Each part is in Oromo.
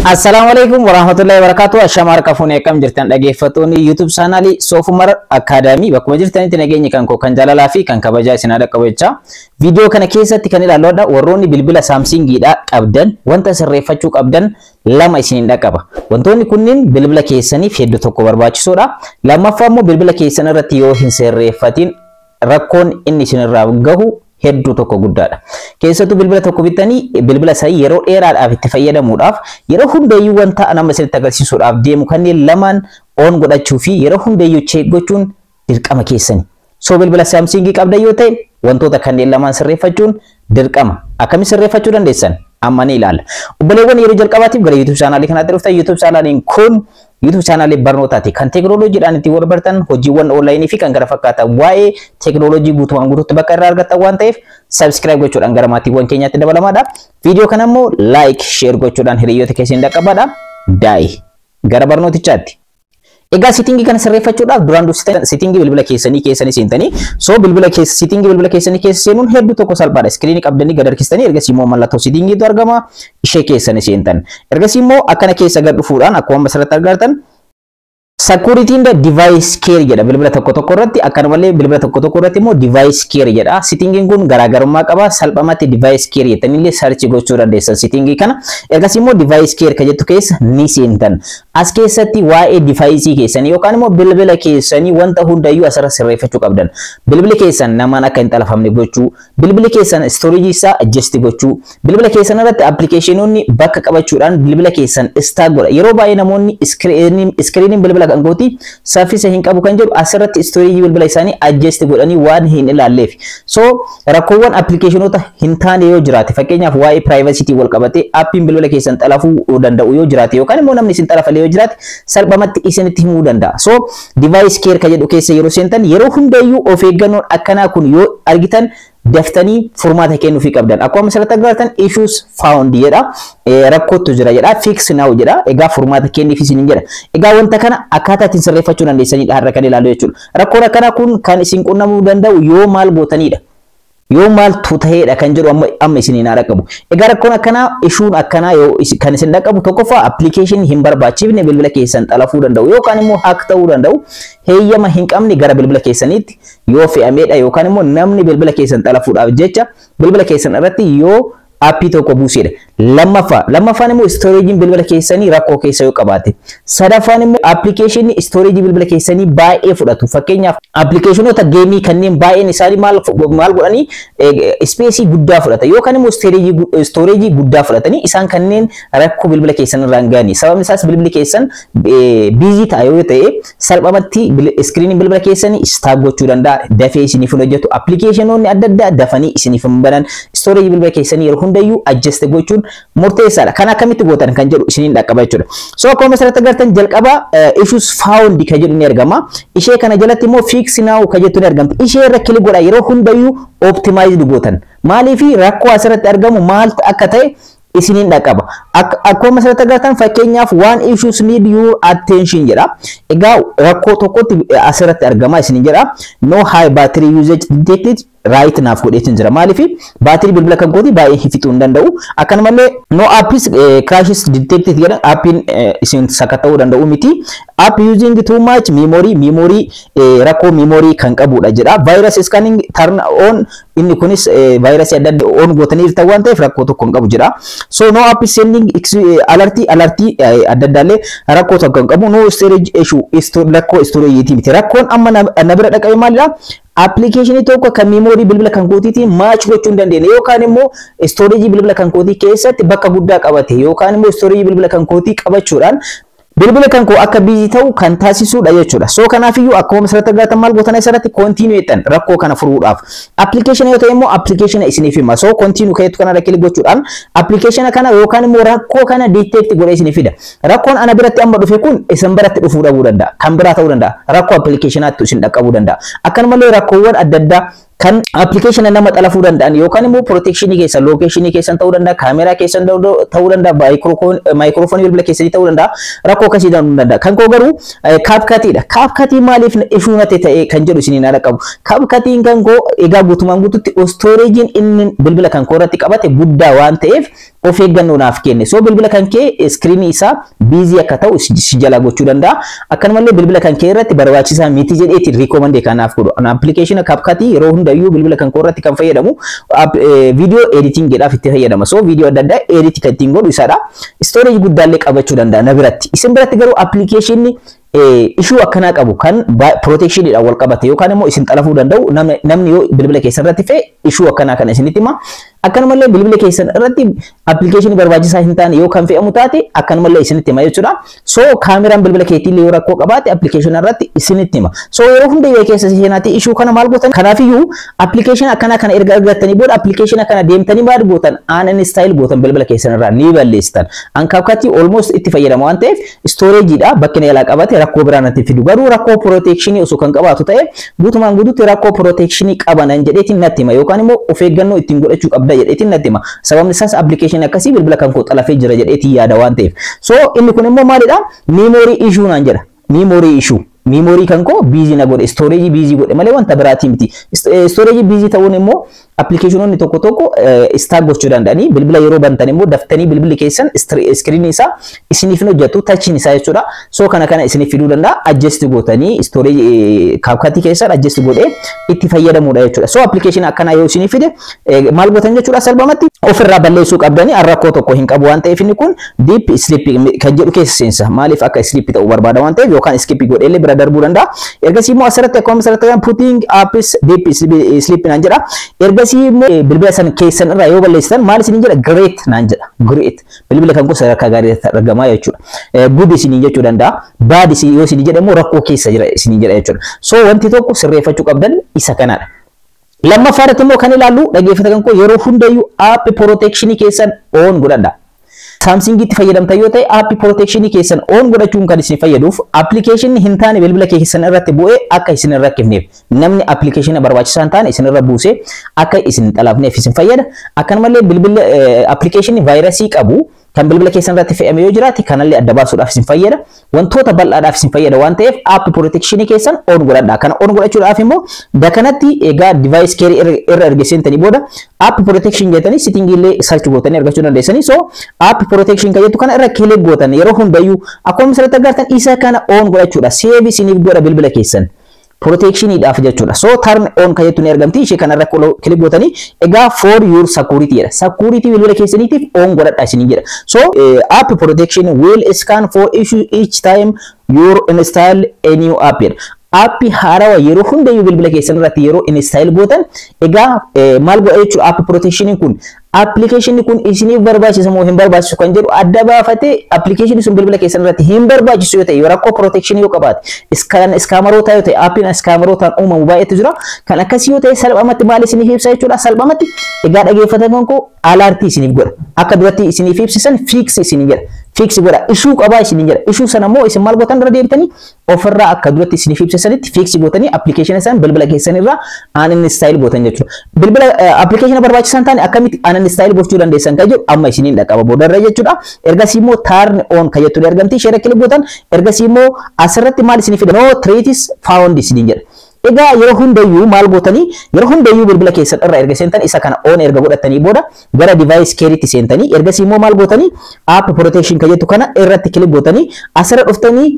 Assalaamu alaikum warahmatullahi wabarakatuh. Ashama harka fuunee, akkam jirtan dhaggeeffattoonni YouTube chaanaalii Soofumar Academy? Bakkuma jirtanitti nageenya kan koo kan jaalalaa fi kan kabajaa isin haadha qabu jecha. Viidiyoo kana keessatti kan ilaallu warroonni bilbila Samsungiidha qabdan wanta sirreeffachuu qabdan lama isiniin dhaqqaba. Wantoonni kunniin bilbila keessaniif hedduu tokko barbaachisoodha. Lammaffaa immoo bilbila keessan irratti yoo hin sirreeffatin rakkoon inni isinirraa gahu hedduu tokko guddaadha. Keessattuu bilbila tokko bittanii bilbila isaa yeroo dheeraadhaaf itti fayyadamuudhaaf yeroo hundayyuu wanta nama isinitti agarsiisuudhaaf deemu kanneen lamaan on godhachuu fi yeroo hundayyuu check gochuun dirqama keessani. So bilbila Samsungii qabdan yoo ta'e wantoota kanneen lamaan sirreeffachuun dirqama. Akkamitti sirreeffachuu dandeessan? Amma ni ilaalla. Obboleewwan yeroo jalqabaatiif gara YouTube chaanaalii kanaatti dhuftan, YouTube chaanaaliin kun YouTube chaanaalii barnootaati. Kan teekinooloojiidhaan ittiin wal bartan, hojiiwwan onlaayinii fi kan kana fakkaatan waa'ee teekinooloojii guutumaan guutuutti bakka irraa argattan waan ta'eef subscribe gochuudhaan gara maatiiwwan keenyaatti dabalamaadha. Viidiyoo kana immoo like, share gochuudhaan hiriyoota keessan dhaqqabaadha. Daa'i gara barnootichaatti. Egaa settingii kana sirreeffachuudhaaf duraan dursitanii settingii bilbila keessanii keessanii seentanii, so bilbila keessa settingii bilbila keessanii keessa seenuun hedduu tokko salphaadha. Iskiriinii qabdanii gad harkistanii ergasii immoo mallattoo settingiitu argama, ishee keessanii seentan. Ergasii immoo akkana keessa gad dhufuudhaan akkuma asirratti argartan "Security and device care" jedha bilbila tokko tokko irratti. Akkanumallee bilbila tokko tokko irratti immoo "device care" jedha. Settingiin kun garaagarummaa qaba. Salphumatti "device care" jettanii search gochuu dandeessan settingii kana. Ergasii immoo "device care" kan jettu keessa ni seentan. As keessatti waa'ee device keessanii yookaan immoo bilbila keessanii wanta hundayyuu asirra sirreeffachuu qabdan. Bilbili keessan namaan akka hin xalafamne gochuu, bilbili keessan storage isaa adjust gochuu, bilbila keessan irratti appilikeeshinoonni bakka qabachuudhaan bilbila keessan stuck godha. Yeroo baay'ee namoonni iskiriiniin bilbila kan kooti saffisa hin qabu kan jedhu asirratti storage bilbila isaanii adjust godhanii waan hin ilaalleef. So rakkoowwan appilikeeshinoota hin taane yoo jiraate, fakkeenyaaf waa'ee privacy wal qabatee appiin bilbila keessan xalafuu danda'u yoo jiraate yookaan immoo namni isin xalafalee yoo jiraate salphumatti isinitti himuu danda'a. So "device care" kan jedhu keessa yeroo seentan yeroo hundayyuu of eeggannoon akkanaa kun yoo argitan daftanii furmaata kennuufii qabdan. Akkuma asirratti agartan "issues found" jedha. Rakkootu jira jedha. "Fix now" jedha. Egaa furmaata kenniif isiniin jedha. Egaa wanta kana akkaataa ittiin sirreeffachuu dandeessanidha har'a kan ilaallu jechuudha. Rakkoon akkanaa kun kan isin qunnamuu danda'u yoo maal gootanidha? Yoo maaltu ta'eedha kan jedhu amma isiniin haa dhaqqabu. Egaa rakkoon akkanaa, issueun akkanaa yoo kan isin dhaqqabu, tokkoffaa appilikeeshinii hin barbaachifne bilbila keessan xalafuu danda'u yookaan immoo hack ta'uu danda'u heeyyama hin qabne gara bilbila keessaniitti yoo fe'ameedha yookaan immoo namni bilbila keessan xalafuudhaaf jecha bilbila keessan irratti yoo aappii tokko buusedha. Lammaffaan immoo storageiin bilbila keessanii rakkoo keessa yoo qabaate. Sadaffaan immoo appilikeeshinii storage bilbila keessanii baay'ee fudhatu. Fakkeenyaaf appilikeeshinoota gameii kanneen baay'een isaanii maal maal godhanii spaceii guddaa fudhata yookaan immoo storage guddaa fudhatanii isaan kanneen rakkoo bilbila keessan irraan gahani. Sababni isaas bilbilli keessan busy ta'a yoo ta'e salphumatti iskiriiniin bilbila keessanii stuck gochuu danda'a. Dafee isiniif hin hojjetu. Appilikeeshinoonni adda addaa dafanii isiniif hin banan. Storage bilbila keessanii yeroo hundayyuu adjust gochuun murteessaadha. Kan akkamitti gootan kan jedhu isiniin dhaqqaba jechuudha. So akkuma asirratti agartan jalqaba "issues found" kan jedhu ni argama. Ishee kana jalatti immoo "fix now" kan jettu ni argamti. Ishee irra click godha, yeroo hundayyuu optimized gootan. Maaliif rakkoo asirratti argamu maaltu akka ta'e isiniin dhaqqaba. Akkuma asirratti agartan fakkeenyaaf "One issues need your attention" jedha. Egaa rakkoo tokkotti asirratti argama isiniin jedha. "No high battery usage detected" right naaf godheetiin jira. Maaliif baatirii bilbila kan kooti baay'ee fixuu hin danda'u. Akkanumallee "no apps crashes detected" jedha, appiin isin sakatta'uu danda'u miti. "App using too much memory", rakkoo memory kan qabudha jedha. "Virus scanning turn on", inni kunis vaayirasii adda addaa on gootanii jirtan waan ta'eef rakkoo tokko hin qabu jedha. So "no app sending alertii" adda addaallee rakkoo tokko hin qabu. "No storage issue", rakkoo storage miti. Rakkoon amma na bira dhaqabe maalidha? Appilikeeshinii tokko kan memory bilbila kan kootiitiin match gochuu hin dandeenye yookaan immoo storage bilbila kan kootii keessatti bakka guddaa qabate yookaan immoo storage bilbila kan kootii qabachuudhaan bilbila kan koo akka busy ta'u kan taasisudha jechuudha. So kanaafiyyuu akkuma asirratti agartan maal gootan? Asirratti continue jettan rakkoo kana furuudhaaf. Appilikeeshina yoo ta'e immoo appilikeeshina isiniif hima. So continue keetu kana click gochuudhaan appilikeeshina kana yookaan immoo rakkoo kana detect godhee isiniif fida. Rakkoon ana biratti amma dhufe kun isin biratti dhufuu dhabuu danda'a. Kan biraa ta'uu danda'a. Rakkoo appilikeeshinaatti isin dhaqqabuu danda'a. Akkanumallee rakkoowwan adda addaa kan appilikeeshina nama xalafuu danda'an yookaan immoo protectionii keessan, locationii keessan ta'uu danda'a, kaameraa keessan ta'uu danda'a, maayikiroofoonii bilbila keessanii ta'uu danda'a, rakkoo akkasii ta'uu danda'a. Kan koo garuu CapCutiidha. CapCutii maaliif issue natti ta'e kan jedhu isiniin haadha qabu. CapCutiin kan koo egaa guutumaan guututti storageiin inni bilbila kan koo irratti qabate guddaa waan ta'eef Of eeggannoo naaf kenne. So bilbila kan kee screenii isaa busy akka ta'u si jala gochuu danda'a. Akkanumallee bilbila kan kee irratti barbaachisaa miti jedheeti recommend kanaaf godhu. Appilikeeshina CapCut yeroo hundayyuu bilbila kan koo irratti kan fayyadamu video editingiidhaaf itti fayyadama. So viidiyoo adda addaa edit kan ittiin godhu isadha. Storage guddaallee qabachuu danda'a na biratti. Isin biratti garuu appilikeeshinni issue akkanaa qabu kan protectioniidhaan wal qabate yookaan immoo isin xalafuu danda'u, namni yoo bilbila keessan irratti fe'e issue akkanaa kana isinitti hima. Akkanumallee bilbila keessan irratti appilikeeshinii barbaachisaa hin taane yoo kan fe'amu taate akkanumallee isinitti hima jechuudha. So kaameraan bilbila keetii yoo rakkoo qabaate appilikeeshinii irratti isinitti hima. So yeroo hunda yoo keessa seenaati issue kana maal gootan? Kanaafiyyuu appilikeeshinii akkanaa kana erga argattanii booda appilikeeshinii kana deemtanii maal gootan? Uninstall gootan, bilbila keessan irraa ni balleessitan. An CapCut almost itti fayyadama waan ta'eef storageiidha bakki na jalaa qabate rakkoo biraa natti fidu. Garuu rakkoo protectionii osoo kan qabaatu ta'e guutumaan guutuutti rakkoo protectionii qabanan jedheetiin natti hima yookaan immoo of eeggannoo ittiin godhachuu qabda jedheetiin natti hima. Sababni isaas appilikeeshinii akkasii bilbila kan koo xalafee jira jedheetiin yaada waan ta'eef. So inni kun immoo maalidha? Memory issue naan jedha. Memory issue. Memory kan koo busy na godhe, storage busy godhe malee wanta biraatii miti. Storage busy ta'uun immoo appilikeeshinoonni tokko tokko stuck gochuu danda'anii bilbila yeroo bantan immoo daftanii bilbilli keessan screenii isaa isiniif hin hojjetu, touchiin isaa jechuudha. So kana kana isiniif fiduu danda'a. Adjust gootanii storage CapCut keessan adjust godhee itti fayyadamuudha jechuudha. So appilikeeshinii akkanaa yoo isiniif fide maal gootan jechuudha? Salphumatti ofirraa balleessuu qabdanii. Rakkoo tokko hin qabu waan ta'eef inni kun deep sleep kan jedhu keessa seensa. Maaliif akka sleep ta'uu barbaada waan ta'eef yookaan skip godheellee bira darbuu danda'a. Ergasii immoo asirratti akkuma asirratti "putting apps deep sleep" naan jedha. Ergasii immoo bilbila san keessan irraa yoo balleessitan maal isiniin jedha? "Great" naan jedha. Great. Bilbila kan gosa sadarkaa gaarii argamaa jechuudha. "Good" isiniin jechuu danda'a. "Bad" yoo isiniin jedhe immoo rakkoo keessa jira isiniin jedha jechuudha. So wanti tokko sirreeffachuu qabdan isa kanadha. Lammaffaa irratti immoo kan ilaallu, dhaggeeffatan koo, yeroo hundayyuu app protectionii keessan on godhadha. Samsungitti fayyadamtan yoo ta'e app protectionii keessan on godhachuun kan isin fayyaduuf appilikeeshinii hin taane bilbila keessan irratti bu'ee akka isin hin rakkifneef, namni appilikeeshina barbaachisaa hin taane isin irra buusee akka isin hin xalafneef isin fayyada. Akkanumallee bilbila appilikeeshinii vaayirasii qabu kan bilbila keessan irratti fe'ame yoo jiraate kanallee adda baasuudhaaf isin fayyada. Wantoota bal'aadhaaf isin fayyada waan ta'eef app protectionii keessan on godhadha. Kana on godhachuudhaaf immoo dakanatti egaa device care irra erga seentanii booda app protection jettanii setting illee search gootanii argachuu dandeessanii. So app protection kan jettu kana irra click gootan yeroo hundayyuu akkuma asirratti agartan isa kana on godhachuudha. Save isiniif godha bilbila keessan protectioniidhaaf jechuudha. So turn on kan jettu ni argamti. Ishee kanarra click gootanii egaa "for your security" jedha. Security bilbila keessaniitiif on godhadha isiniin jedha. So "app protection will scan for issue each time you install a new app" jedha. Aappii haarawaa yeroo hundayyuu bilbila keessan irratti yeroo install gootan egaa maal godha jechuudha? App protectioniin kun appilikeeshinni kun isiniif barbaachisa moo hin barbaachisu kan jedhu adda baafatee, appilikeeshinni sun bilbila keessan irratti hin barbaachisu yoo ta'e, yoo rakkoo protectionii yoo qabaate, scammeroota yoo ta'e, aappiin scammerootaan uumamu baay'eetu jira, kan akkasii yoo ta'e salphumatti maal isiniif ibsa jechuudha? Salphumatti egaa dhageeffatan koo alertii isiniif godha. Akka duratti isiniif ibsisan fix isiniif jedha, fix godha, issue qabaa isiniin jedha. Issue sana immoo isin maal gootan? Irra deebitanii ofirraa akka duratti isiniif ibsisanitti fix gootanii appilikeeshina san bilbila keessan irraa uninstall gootan jechuudha. Bilbila appilikeeshina barbaachisan taane akkamitti uninstall gochuu dandeessan kan jedhu amma isiniin dhaqqaba boodarra jechuudha. Ergasii immoo turn on kan jettu argamti, ishee click gootan. Ergasii immoo asirratti maal isinii fida? "No threats found" isiniin jedha. Egaa yeroo hundayyuu maal gootanii? Yeroo hundayyuu bilbila keessan irra erga seentan, isa kana on erga godhatanii booda gara device care'itti seentanii, ergasii immoo maal gootanii? App protection kan jettu kana irratti click gootanii asirra dhuftanii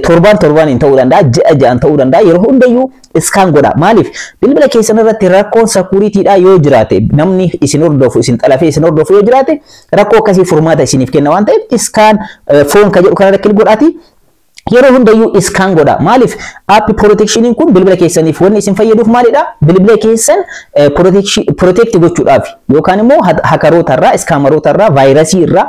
torbaan torbaan ta'uu danda'a, ji'a ji'aan ta'uu danda'a, yeroo hundayyuu scan godha. Maaliif? Bilbila keessan irratti rakkoon securitydha yoo jiraate, namni isin hordofu isin xalafee isin hordofu yoo jiraate, rakkoo akkasii furmaata isiniif kenna waan ta'eef scan phone kan jedhu kana click godhaati yeroo hundayyuu scan godha. Maaliif? App protectioniin kun bilbila keessaniif wanni isin fayyaduuf maalidha? Bilbila keessan protect gochuudhaaf yookaan immoo hackeroota irraa, scammeroota irraa, vaayirasii irraa,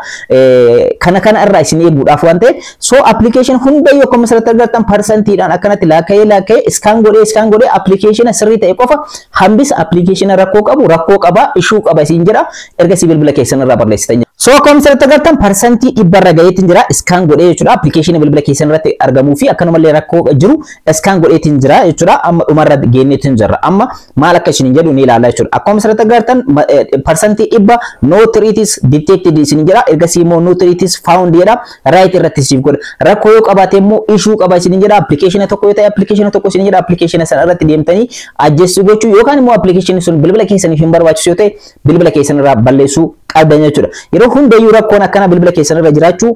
kana kana irraa isin eeguudhaaf waan ta'eef. So application hundayyuu akkuma asirratti agartan percentiidhaan akkanatti laakka'ee laakka'ee scan godhee scan godhee application sirrii ta'e qofa hambisa, application rakkoo qabu rakkoo qaba, issue qaba isin jedha. Ergasii bilbila keessan irraa balleessitan. So So akkuma asirratti agartan 100% irra gaheetiin jira, scan godhee jechuudha. Appilikeeshinii bilbila keessan irratti argamuu fi akkanumallee rakkoo jiru scan godheetiin jira jechuudha. Amma dhumarra geenyeetiin jirra. Amma maal akka isin jedhu ni ilaalla jechuudha. Akkuma asirratti agartan 100% "No threats detected" isin jira. Ergasii immoo "No threats found" jedha. Right irratti siif godha. Rakkoo yoo qabaate immoo issue qaba isin jedha. Appilikeeshina tokko yoo ta'e, appilikeeshina tokko isin jedha. Appilikeeshina sana irratti deemtanii adjust gochuu yookaan immoo appilikeeshinni sun bilbila keessaniif hin barbaachisu yoo ta'e, bilbila keessan irraa balleessuu qabdan jechuudha. Yeroo hundayyuu rakkoon akkana bilbila keessan irra jiraachuu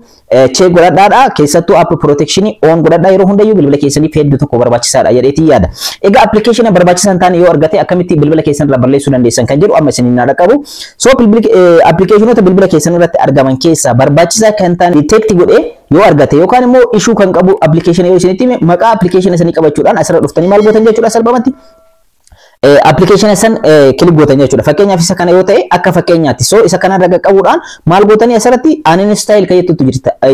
check godhadhaadha. Keessattuu app protection on godhadhaa, yeroo hundayyuu bilbila keessaniif hedduu tokko barbaachisaadha jedheetii yaada. Egaa appilikeeshina barbaachisan taane yoo argate akkamitti bilbila keessan irraa balleessuu dandeessan kan jedhu amma isiniin qabu. So appilikeeshinoota bilbila keessan irratti argaman keessaa barbaachisaa kan ta'an detect godhee yoo argate yookaan immoo issue kan qabu appilikeeshina yoo isinitti hime, maqaa appilikeeshina sanii qabachuudhaan asirra dhuftanii maal gootan jechuudha? Salphumatti appilikeeshina san click gootan jechuudha. Fakkeenyaaf isa kana yoo ta'e, akka fakkeenyaatti, so isa kana irra qaqqabuudhaan maal gootanii? Asirratti uninstall kan jettutu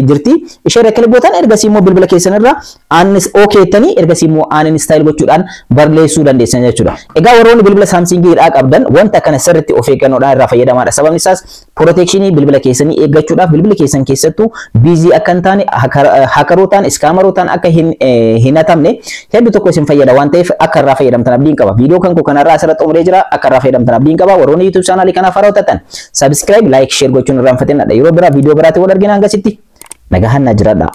jirti. Ishee irra click gootan, ergasii immoo bilbila keessan irra OK jettanii, ergasii immoo uninstall gochuudhaan balleessuu dandeessan jechuudha. Egaa warroonni bilbila Samsungiidhaa qabdan wanta kana sirriitti of eeggannoodhaan irraa fayyadamaadha. Sababni isaas protectionii bilbila keessanii eeggachuudhaaf, bilbilli keessan keessattuu busy akka hin taane, hackerootaan, scammerootaan akka hin hatamne hedduu tokko isin fayyada waan ta'eef, akka irraa fayyadamtan abdiin qaba. Viidiyoo kan koo kanarraa asirratti xumuree jira. Akka irraa fayyadamtan abdiin qaba. Warroonni YouTube channelii kanaaf haaraa taatan subscribe, like, share gochuun irraanfatinadha. Yeroo biraa viidiyoo biraatti wal argina, hangasitti nagahan na jiraadha.